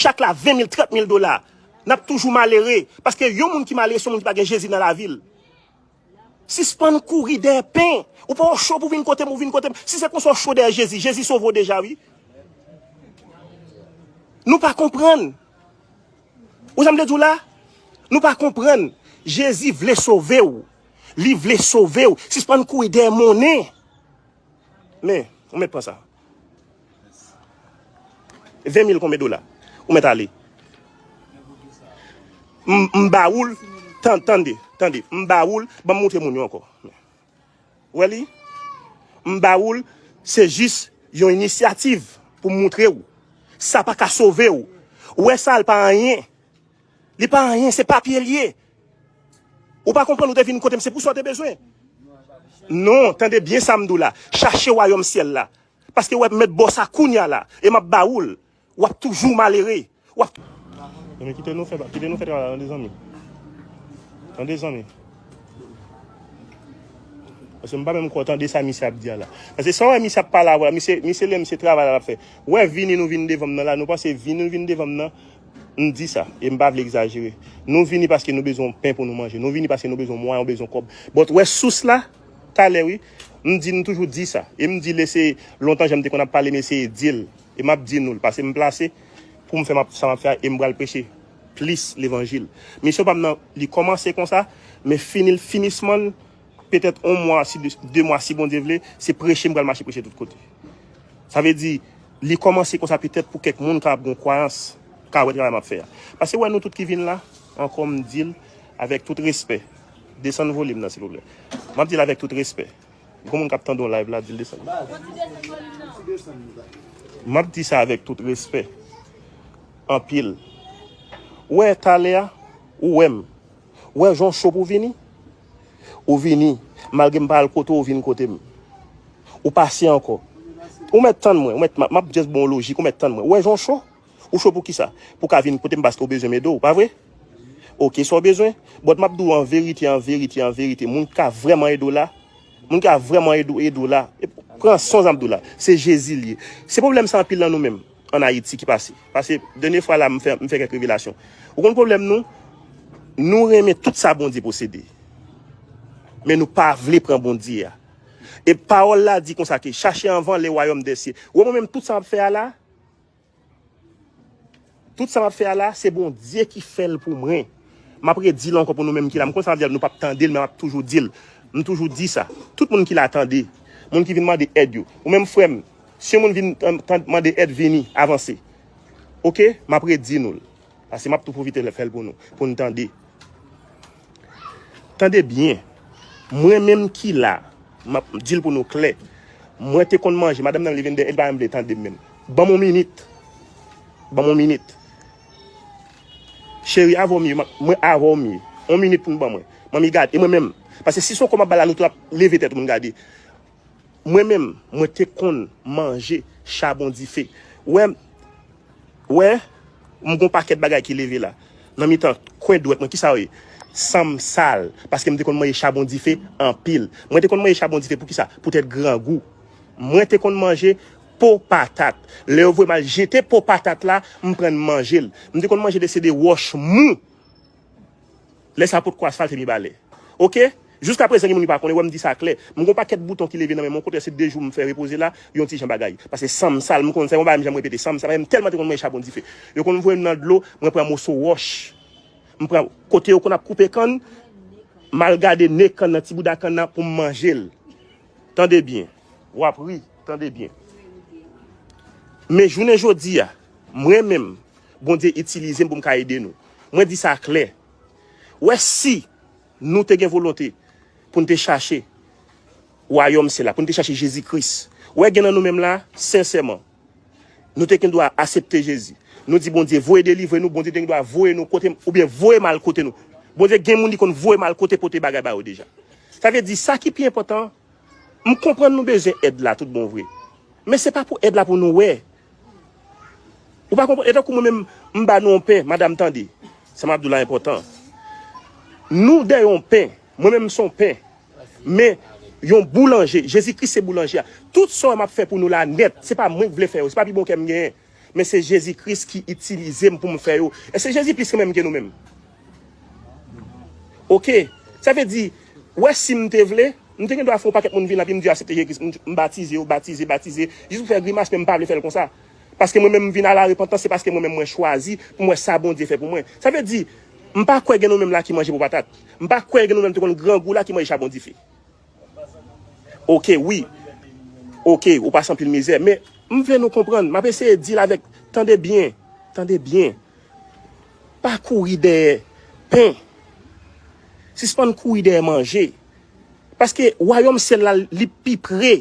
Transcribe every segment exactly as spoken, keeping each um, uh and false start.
chak la ven mil, trant mil dola. N ap toujou malere. Paske yon moun ki malere, se yon moun ki pa gen Jezi nan lavi l. Sispann kouri dèyè pen. Ou pa cho pou vin kote m, ou vin kote m. Si se konsa w cho dèyè Jezi, Jezi sove w deja, wi. Nou pa konprann. Ou sa m te di w la? Nou pa konprann. Jezi vle sove w. Li vle sove w. Sispann kouri dèyè monnen. Men, ou mèt pran sa. Ven mil konbyen dola? Ou mèt ale. M, m ba ou l, tan-, tande, tande. M ba ou l, ban m montre moun yo ankò. Ou wè li? M ba ou l, se jis yon inisyativ pou m montre w. Sa pa ka sove w. Ou wè sa, l pa anyen. Li pa anyen, se papye l ye. Ou pa konprann, ou te vin kote m, se pou sa w te bezwen. Non, tande byen sa m di w la. Chache wayòm syèl la. Paske w ap mèt bò sa kounya la. E m ap ba ou l. W ap toujou malere. W ap. Ebyen, kite nou fè, kite nou fè travay la, tande zanmi. Tande zanmi. Paske m pa menm kwè tande sa misye ap di a la. Paske sa w wè misye ap pale avè w la, misye, misye lè misye travay la l ap fè. Ou wè vini nou vin devan m nan la, nou panse vini nou vin devan m nan, m di sa, e m pa vle egzajere. Nou vini paske nou bezwen yon pen pou nou manje. Nou vini paske nou bezwen mwayen, nou bezwen kòb. But ou wè sous la, talè wi, m di, m toujou di sa. E m di l, e se lontan jan m te konn ap pale, m eseye di l. E m ap di nou l, paske m plase pou m fè m ap, sa m ap fè a, e m pral preche plis levanjil. Misyon pa m nan, li kòmanse konsa, men fini l, finisman l, petèt yon mwa, si de, de mwa, si Bondye vle, se preche m pral mache preche tout kote. Sa vle di, li kòmanse konsa petèt pou kèk moun ka ap gen kwayans, ka wè travay m ap fè a. Paske wè nou tout ki vin la, ankò m di l, avèk tout respè, desann volim nan, silvouplè. M ap di l avèk tout respè. Gon moun k ap tande yon live la, di l desann. M ap di sa avèk tout respè. Anpil. Ou wè talè a, ou wè m. Ou wè jan w cho pou w vini? Ou vini. Malgre m pa al kote w, ou vin kote m. Ou pase ankò. Ou mèt tann mwen, ou mèt, m ap, m ap just ba w lojik, ou mèt tann mwen. Ou wè jan w cho? Ou cho pou kisa? Pou w ka vin kote m paske w bezwen m ede w, pa vre? Oke, sa w bezwen? But m ap di w an verite, an verite, an verite, moun ki ka vrèman ede w la, moun ki ka vrèman ede w, ede w la, e pran swen sa m ap di w la, se Jezi l ye. Se pwoblèm sa anpil nan nou menm, ann Ayiti ki pase. Paske dènye fwa la, m fè, m fè kèk revelasyon. Ou konn pwoblèm nou? Nou renmen tout sa Bondye posede. Men nou pa vle pran Bondye a. E pawòl la di konsa ke chache anvan le wayòm dè sye. Ou wè mwen menm tout sa m ap fè a la, tout sa m ap fè a la, se Bondye ki fè l pou mwen. M ap redi l ankò pou nou menm ki la. M konn sa m ap di a, nou p ap tande l, men m ap toujou di l. M toujou di sa. Tout moun ki la tande. Moun ki vin mande èd yo. Ou menm frè m, si yon moun vin, tan-, tan-, mande èd, vini, avanse. Oke? M ap redi nou l. Paske m ap tou pwofite fè l pou nou, pou n tande. Tande byen. Mwen menm ki la, m ap di l pou nou klè. Mwen te konn manje, madanm nan li vin dèyè, li pa menm vle tande m menm. Ban m yon minit. Ban m yon minit. Cheri, avè w m ye, m ap, mwen avè w m ye. Yon minit pou n ban mwen. Manmi gade, e mwen menm. Paske si se yon kò m ap ba l la, nou tout ap leve tèt nou pou n gade. Mwen menm, mwen te konn manje chabon dife. Wè, wè, m gon pakèt bagay ki leve la. Nan mitan kwen dwèt mwen, kisa yo ye? San m sal, paske m te konn manje chabon dife anpil. Mwen te konn manje chabon dife pou kisa? Poutèt grangou. Mwen te konn manje po patat. Lè yo voye m al jete po patat la, m pran m manje l. M te konn manje de, se de wòch mou. Lè sa potko asfalte Mibalè. Oke? Jiska prezan, gen moun ki pa konnen, wè m di sa klè. M gon pakèt bouton ki leve nan men m, okontrè, se de jou m fè repoze la, yon ti jan bagay. Paske san m sal, m konn sa, yon bagay m janm repete, san m sal, paske m tèlman te konn manje chabon dife. Yo konn voye m nan dlo, mwen pran moso wòch. M pran, kote yo konn ap koupe kann, m al gade ne kann nan, ti bouda kann nan pou m manje l. Tande byen. W ap ri, tande byen. Men jounen jodi a, mwen menm, Bondye itilize m pou m ka ede nou. Mwen di sa klè. Wè si nou te gen volonte pou n te chache wayòm syèl la, pou n te chache Jezi Kris. Wè gen nan nou menm la, sensèman, nou te gen dwa aksepte Jezi. Nou di Bondye voye delivre nou, Bondye te gen dwa voye nou kote m, oubyen voye m al kote nou. Bondye gen moun li konn voye m al kote pote bagay ba yo deja. Sa vle di sa ki pi enpòtan, m konprann nou bezwen èd la tout bon vre. Men se pa pou èd la pou nou wè. Ou pa konprann? E tankou mwen menm, m ba nou yon pen, madanm tande. Sa m ap di w la enpòtan. Nou dèyè yon pen, mwen menm m se yon pen. Men yon boulanje, Jezi Kris se boulanje a. Tout sa w wè m ap fè pou nou la nèt, se pa mwen k vle fè yo, se pa pi bon kè m genyen. Men se Jezi Kris ki itilize m pou m fè yo. Èske Jezi plis renmen m ke nou menm? Oke. Sa vle di, wè, si m te vle, m te gen dwa fè yon pakèt moun vin la, epi m di yo aksepte Jezi Kris, m, m batize, yo batize, batize, jis pou fè grimas, men m pa vle fè l konsa. Paske mwen menm, m vin a la repantans, se paske mwen menm, mwen chwazi pou m wè sa Bondye fè pou mwen. Sa vle di, m pa kwè gen nou menm la ki manje po patat. M pa kwè gen nou menm te konn grangou la ki manje chabon dife. Oke, wi. Oke, ou pase anpil mizè. Men, m vle nou konprann. M ap eseye di l avèk, tande byen. Tande byen. Pa kouri dèyè pen. Sispann kouri dèyè manje. Paske wayòm syèl la, li pi pre.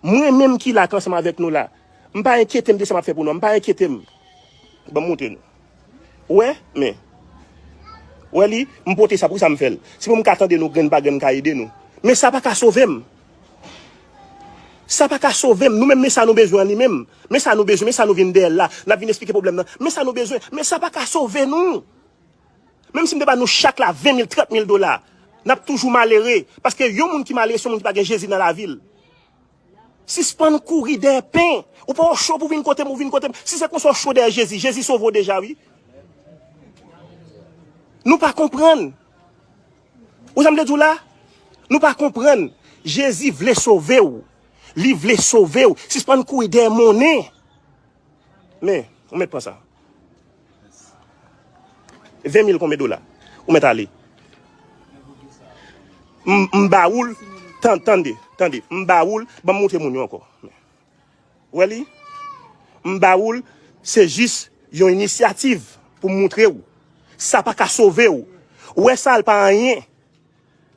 Mwen menm ki la, ki ansanm avèk nou la, m pa enkyete m de sa m ap fè pou nou an. M pa enkyete m. Ban m montre nou. Ou wè? Men. Ou wè li? M pote sa, poukisa m fè l? Se pou m ka tande nou grenn pa grenn, m ka ede nou. Men sa pa ka sove m. Sa pa ka sove m. Nou menm, men sa nou bezwen an li menm. Men sa nou bezwen, men sa nou vin dèyè l la. N ap vin eksplike pwoblèm nan. Men sa nou bezwen. Men sa pa ka sove nou. Menm si m te ba nou chak la ven mil, trant mil dola, n ap toujou malere. Paske yon moun ki malere, se yon moun ki pa gen Jezi nan lavi l. Sispann kouri dèyè pen. Ou pa w cho pou vin kote m, ou vin kote m. Si se konsa w cho dèyè Jezi, Jezi sove w deja, wi. Nou pa konprann. Ou sa m te di w la? Nou pa konprann. Jezi vle sove w. Li vle sove w. Sispann kouri dèyè monnen. Men, ou mèt pran sa. Ven mil konbyen dola? Ou mèt ale. M, m ba ou l, tan-, tande, tande. M ba ou l, ban m montre moun yo ankò. Ou wè li? M ba ou l, se jis yon inisyativ pou m montre w. Sa pa ka sove w. Ou wè sa, l pa anyen.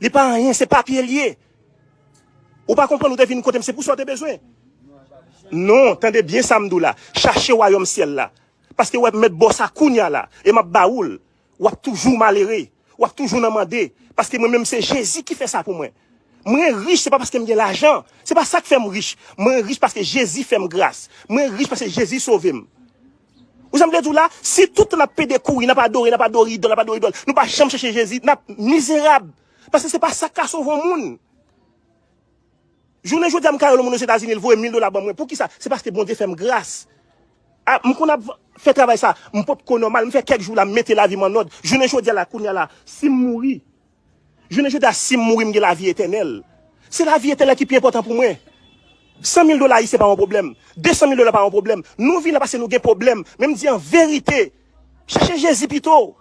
Li pa anyen, se papye l ye. Ou pa konprann, ou te vin kote m, se pou sa w te bezwen. Non, tande byen sa m di w la. Chache wayòm syèl la. Paske w ap mèt bò sa kounye a la. E m ap ba ou l. W ap toujou malere. W ap toujou nan mande. Paske mwen menm, se Jezi ki fè sa pou mwen. Mwen rich, se pa paske m gen lajan. Se pa sa k fè m rich. Mwen rich paske Jezi fè m gras. Mwen rich paske Jezi sove m. Ou sa m vle di w la? Si tout tan n ap pede kouri, n ap adore, n ap adore idòl, n ap adore idòl, nou pa janm chèche Jezi, n ap mizerab. Paske se pa sa k ka sove yon moun. Jounen jodi a, m ka rele yon moun Ozetazini, l voye mil dola ban mwen. Poukisa? Se paske Bondye fè m gras. A, m konn ap fè travay sa, m potko nòmal, m fè kèk jou la, m mete lavi m annòd. Jounen jodi a la, kounye a la, si m mouri, jounen jodi a, si m mouri, m gen lavi etènèl. Se lavi etènèl ki pi enpòtan pou mwen. San mil dola ayisyen pa yon pwoblèm. De san mil dola pa yon pwoblèm. Nou vin la paske nou gen pwoblèm. Men m di an verite, chache Jezi pito.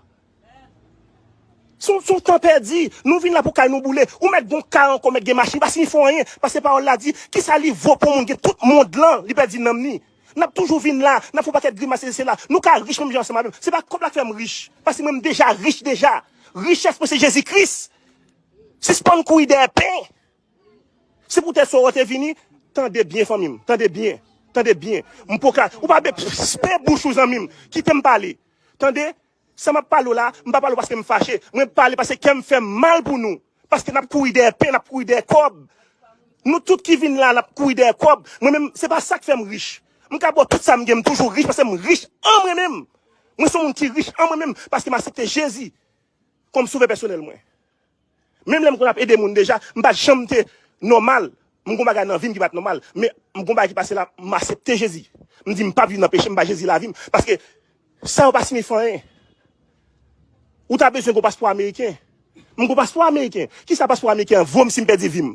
Se yon, se yon tan pèdi. Nou vin la pou kay nou boule. Ou mèt gen yon kay ankò, mèt gen machin, pa siyifi anyen. Paske pawòl la di, kisa li vo pou yon moun gen tout mond lan, li pèdi nanm ni? N ap toujou vin la, n ap fè yon pakèt grimas, se la. Nou ka rich menm jan ansanm avè m. Se pa kòb la k fè m rich. Paske mwen, m deja rich deja. Richès mwen, se Jezi Kris. Sispann kouri dèyè pen. Se poutèt sa w te vini, tande byen, fanmi m. Tande byen. Tande byen. M poka, ou pa be-, spe bouch ou, zanmi m. Kite m pale. Tande? Sa m ap pale w la, m pa pale w paske m fache. Mwen pale paske kè m fè m mal pou nou. Paske n ap kouri dèyè pen, n ap kouri dèyè kòb. Nou tout ki vin la, n ap kouri dèyè kòb. Mwen menm, se pa sa k fè m rich. M ka ba w tout sa m gen, m toujou rich paske m rich an mwen menm. Mwen se yon moun ki rich an mwen menm paske m aksepte Jezi kòm sovè pèsonèl mwen. Menm lè m konn ap ede moun deja, m pa t janm te nòmal. M gon bagay nan vi m ki pa t nòmal. Men m gon bagay ki pase la, m aksepte Jezi. M di m p ap viv nan peche, m ba Jezi lavi m. Paske sa yo pa siyifi anyen. Ou ta bezwen gon paspò ameriken. M gon paspò ameriken. Kisa paspò ameriken an vo m si m pèdi vi m?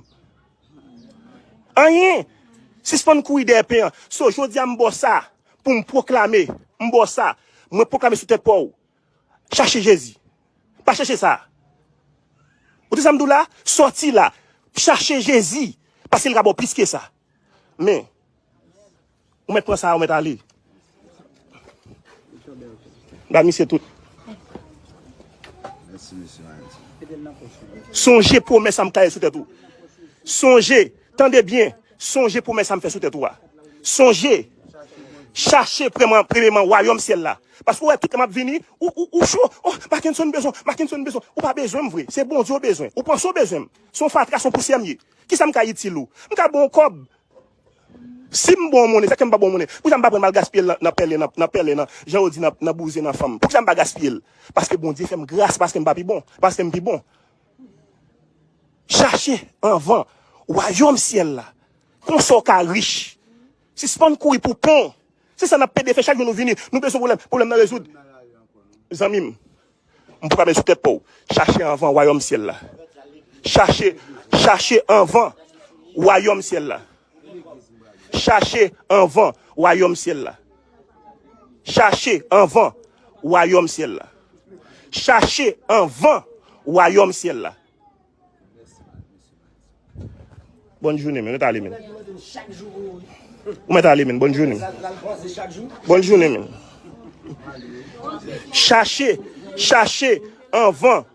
Anyen. Sispann kouri dèyè pen an. So, jodi a m ba w sa pou m pwoklame. M ba w sa. Mwen pwoklame sou tèt pa w. Chache Jezi. Pa chèche sa. Ou te sa m di w la? Sòti la. Chache Jezi. Paske l ka ba w plis ke sa. Men, ou mèt pran sa, ou mèt ale. Ba misye tout. Sonje pwomès sa m kale sou tèt ou. Sonje, tande byen, sonje pwomès sa m fè sou tèt ou a. Sonje, chache premye, premyeman wayòm syèl la. Paske w wè tout tan m ap vini, ou, ou, ou cho. Oh, Mackenson bezwen, Mackenson bezwen. Ou pa bezwen m vre. Se Bondye w bezwen. Ou panse w bezwen m. Se yon fatra, se yon pousyè m ye. Kisa m ka itil ou? M ka ba w yon kòb. Si m ba w monnen, sa k fè m pa ba w monnen? Poukisa m pa pran m al gaspiye l nan, nan pèlen, nan, nan pèlen, nan, jan yo di, nan, nan bouzen, nan fanm? Poukisa m pa gaspiye l? Paske Bondye fè m gras, paske m pa pi bon, paske m pi bon. Chache anvan wayòm syèl la. Konsa w ka rich. Sispann kouri pou pen. Se sa n ap pede fè chak jou nou vini. Nou bezwen pwoblèm. Pwoblèm nan rezoud. Zanmi m, m pou pa met sou tèt pa w. Chache anvan wayòm syèl la. Chache, chache anvan wayòm syèl la. Chache anvan wayòm syèl la. Chache anvan wayòm syèl la. Chache anvan wayòm syèl la. Bòn jounen, men, mèt ale, men. Ou mèt ale, men, bòn jounen. Bòn jounen, men. Chache, chache anvan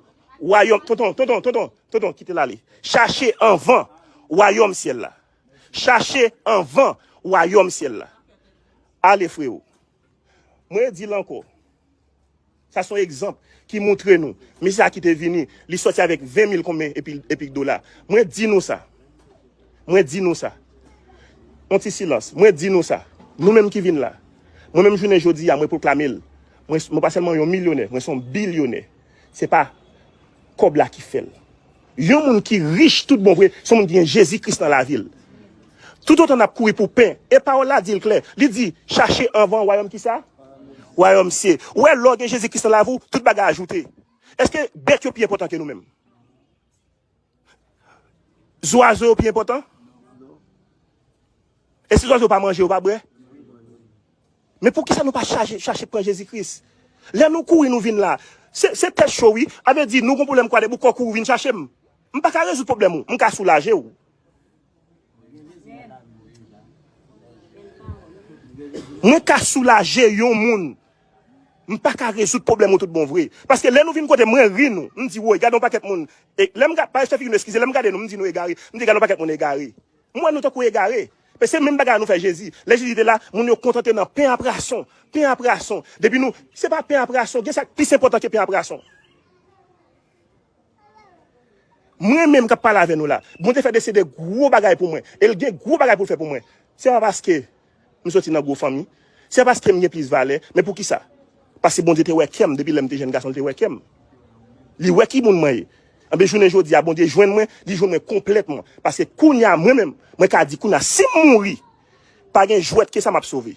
wayòm, tonton, tonton, tonton, tonton, kite l ale. Chache anvan wayòm syèl la. Chache anvan wayòm syèl la. Ale, freo. Mwen di l ankò. Sa se yon egzanp ki montre nou. Mesye a ki te vini, li sòti avèk ven mil konbyen epi, epi dola. Mwen di nou sa. Mwen di nou sa. Yon ti silans. Mwen di nou sa. Nou menm ki vin la. Mwen menm jounen jodi a, mwen pwoklame l. Mwen, mwen pa sèlman yon milyonè, mwen se yon bilyonè. Se pa kòb la ki fè l. Yon moun ki rich tout bon vre, se yon moun ki gen Jezi Kris nan lavi l. Toutotan n ap kouri pou pen, e pawòl la di l klè, li di, chache anvan wayòm kisa? Wayòm sye. Ou wè, lè w gen Jezi Kris nan lavi w, tout bagay ajoute. Èske bèt yo pi enpòtan ke nou menm? Zwazo yo pi enpòtan? E si zwazo pa manje, yo pa bwè? Men poukisa nou pa chache, chache pran Jezi Kris? Lè nou kouri, nou vin la. Se, se tèt cho, wi. A vle di, nou gon pwoblèm Kwadèboukò, kouri vin chache m. M pa ka rezoud pwoblèm ou. M ka soulaje w. Mwen ka soulaje yon moun. M pa ka rezoud pwoblèm ou tout bon vre. Paske lè nou vin kote mwen ri nou, m di, woy, gade yon pakèt moun. E lè m gade, pa fè figi nou eskize, lè m gade nou, m di nou egare. M di, gade yon pakèt moun egare. M wè nou tankou egare. Paske se menm bagay nou fè Jezi. Lè Jezi te la, moun yo kontante nan pen a prason. Pen a prason. Depi nou, se pa pen a prason, gen sa k plis enpòtan ke pen a prason. Mwen menm k ap pale avè nou la, Bondye fè deside gwo bagay pou mwen. E l gen gwo bagay pou l fè pou mwen. Se pa paske m soti nan gwo fanmi. Se pa paske m gen plis valè. Men poukisa? Paske Bondye te wè kè m depi lè m te jèn gason, l te wè kè m. Li wè ki moun mwen ye. Anben, jounen jodi a, Bondye jwenn mwen, li jwenn mwen konplètman. Paske kounye a, mwen menm, mwen ka di kounye a, si m mouri, pa gen jwèt ke sa m ap sove.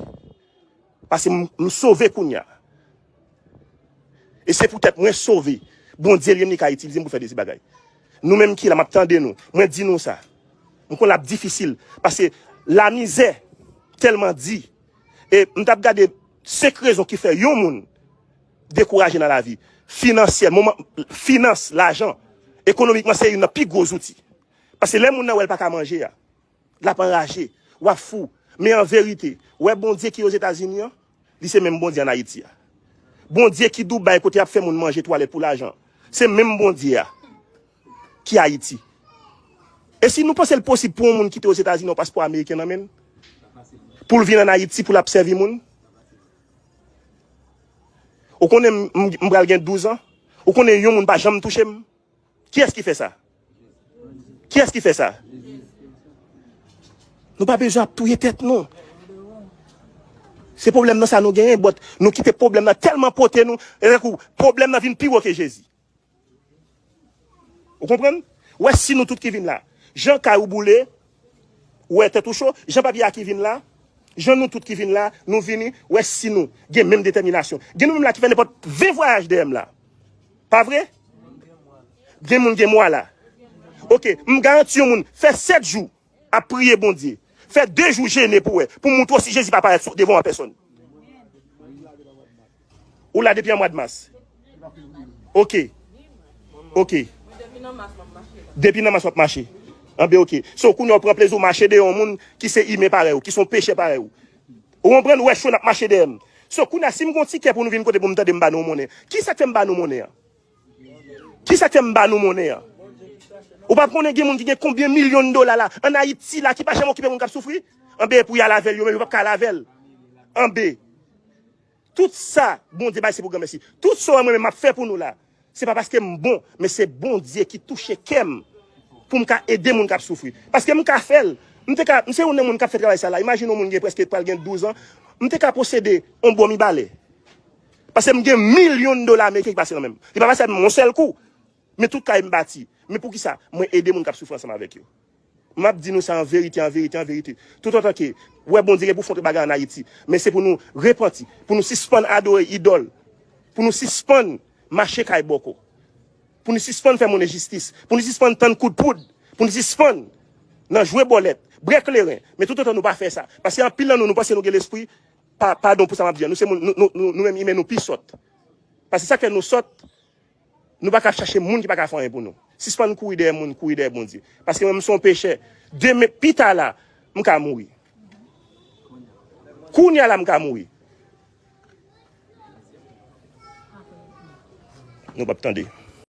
Paske m, m sove kounye a. E se poutèt mwen sove. Bondye li menm li ka itilize m pou fè de se bagay. Nou menm ki la, m ap tande nou. Mwen di nou sa. M konn l ap difisil. Paske lamizè tèlman di. E m t ap gade senk rezon ki fè yon moun dekouraje nan lavi. Finansyèl, moman, finans, lajan. Ekonomikman, se youn nan pi gwo zouti. Paske lè moun nan wè l pa ka manje a, l ap anraje, w ap fou. Men an verite, w wè Bondye ki Ozetazini an, li se menm Bondye ann Ayiti a. Bondye ki Dubai kote y ap fè moun manje twalèt pou lajan, se menm Bondye a ki Ayiti. E si nou panse l posib pou yon moun kite Ozetazini yon paspò ameriken nan men l, pou l vin ann Ayiti pou l ap sèvi moun? Ou konnen m, m, m pral gen douz an? Ou konnen yon moun pa janm touche m? Kiyès ki fè sa? Kiyès ki fè sa? Nou pa bezwen ap touye tèt nou. Se pwoblèm nan sa nou genyen, but nou kite pwoblèm nan tèlman pote nou, e tankou pwoblèm nan vin pi wo ke Jezi. Ou konprann? Ou wè si nou tout ki vin la, jan kay ou boule, ou wè tèt ou cho, jan papye a ki vin la, jan nou tout ki vin la, nou vini, ou wè si nou gen menm detèminasyon. Gen nou menm la ki fè nenpòt ven vwayaj dèyè m la. Pa vre? Gen moun gen mwa la. Oke, m garanti yon moun fè sèt jou ap priye Bondye. Fè de jou jene pou wè, pou montre w si Jezi pa parèt sou, devan w an pèsòn. Ou la depi an mwa d mas. Oke. Oke. Depi nan mas w ap mache. Anben, oke. So, kounye a w pran plezi w mache dèyè yon moun ki se imen parèy ou, ki se yon pechè parèy ou. Ou konprann? Ou wè cho n ap mache dèyè m. So, kounye a, si m gon ti kè pou nou vin kote pou m tande m ba nou yon monnen, kisa k fè m ba nou monnen an? Kisa k fè m ba nou monnen an? Ou pa konnen gen moun ki gen konbyen milyon dola la, ann Ayiti la, ki pa janm okipe moun k ap soufri? Anben, pou y al avè l, yo menm, yo p ap ka al avè l. Anben, tout sa Bondye bay, se pou granmèsi. Tout sa w wè mwen menm m ap fè pou nou la, se pa paske m bon, men se Bondye ki touche kè m pou m ka ede moun k ap soufri. Paske m ka fè l. M te ka, m se youn nan moun k ap fè travay sa la. Imajine yon moun gen prèske pral gen douz an. M te ka posede yon bon mibalè. Paske m gen milyon dola ameriken ki pase nan men m. Li pa pase nan men m yon sèl kou. Men tout kay m bati. Men poukisa? Mwen ede moun k ap soufri ansanm avèk yo. M ap di nou sa an verite, an verite, an verite. Toutotan ke Ou wè, Bondye gen pou fè yon bagay ann Ayiti. Men se pou nou repanti, pou nou sispann adore idòl, pou nou sispann mache kay bòkò, pou nou sispann fè moun enjistis, pou nou sispann tann kout poud, pou nou sispann nan jwe bòlèt, bwè kleren. Men toutotan nou pa fè sa, paske anpil nan nou, nou panse nou gen lespri, pa, padon pou sa m ap di a, nou se moun, nou, nou, nou, nou menm imen, nou pi sòt. Paske sa k fè nou sòt, nou pa ka chache moun ki pa ka fè anyen pou nou. Sispann kouri dèyè moun, kouri dèyè Bondye. Paske mwen, m se yon pechè. Demen, pita la, m ka mouri. Kounye a la, m ka mouri. Nou p ap tande.